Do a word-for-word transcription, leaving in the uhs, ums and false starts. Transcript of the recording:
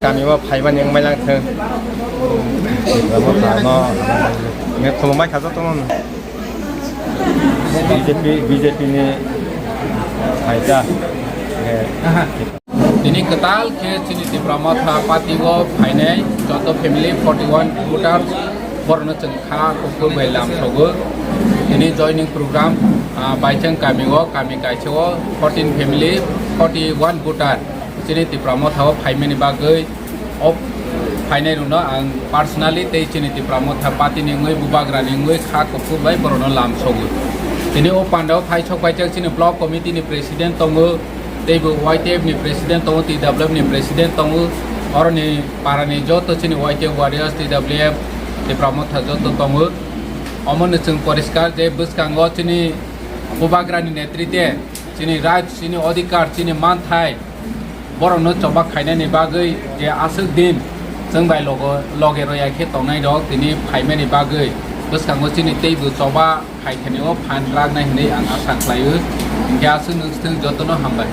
Kami o phaimani wngmai lang thung. Omo kha no. Nge khulumbai kha jotono. B J P, B J P ni phaita. Nge. Tini kwtal khe chini Tipra Motha party o phainai joto family forty one voters borokno chwng kha kuphur bai lam sogo. Tini joining program, ah, Baichang kami o, kami kaisa o fourteen family, forty one voter chini Tipra Motha o phaimani bagwi o phainai rokno ang personally tei chini Tipra Motha party ni wngwi, bubagra ni wngwi kha kuphur bai borokno lam sogo. Tini o panda o phai sok paijak chini block committee ni president tongo, tei bo Y T F ni president tongo, T W F ni president tongo, oroni para ni joto chini Y T F warriors, T W F, Tipra Motha joto tongo. Omo no chwng poriskar je bwskango chini bubagra ni netrite chini right, chini odhikar, chini manthai, borokno choba khainani bagwi je aswk din chwng bai logo, loge roya khe tongnai rok tini phaimani bagwi bwskango chini teibo choba khai khani o phan raknai hinwi ang asa khlaio. Hinkhe aswk nwng swng jotono hambai.